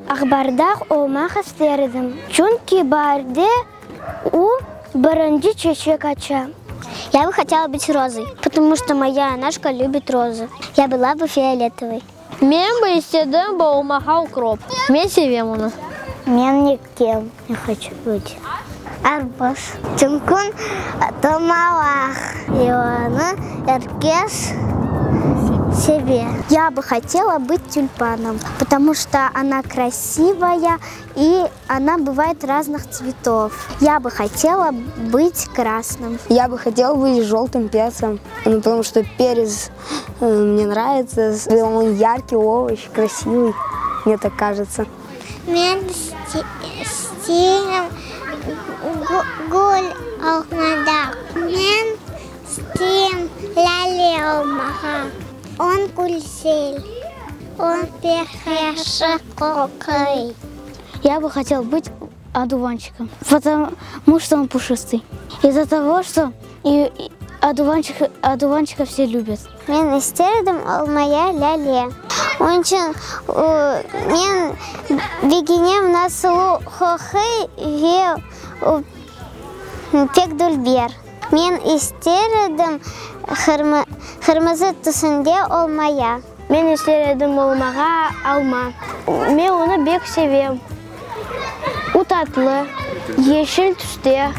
Aqbardaq olmaq ister edim, çünki baarde o birinci çeçek aça. Я бы хотела быть розой, потому что моя анашка любит розы. Я была бы фиолетовой. Men bi istedim bi olmağa ukrop. Men sevem onı. Men nikem ne hoçu bıt. Arbuz. Çünkü tomalaq. И onı er kes seve. Я бы хотела быть тюльпаном, потому что она красивая и она бывает разных цветов. Я бы хотела быть красным. Я бы хотел быть желтым перцем, ну, потому что перец э, мне нравится, он яркий овощ, красивый, мне так кажется. Men isteyim gül olmağa. Men isteyim lâle olmağa. O güzel. O pek yahşı qoquy. Я бы хотел быть одуванчиком, потому что он пушистый. Из-за того, что и, и одуванчик, одуванчика все любят. Men ister edim olmaya lâle. Onıñ içün men begenem nasıl qoquy ve pek dülber. Men ister edim qırmızı tüsünde olmaya. Men ister edim olmağa alma. Men onı bek sevem. O tatlı, yeşil tüste.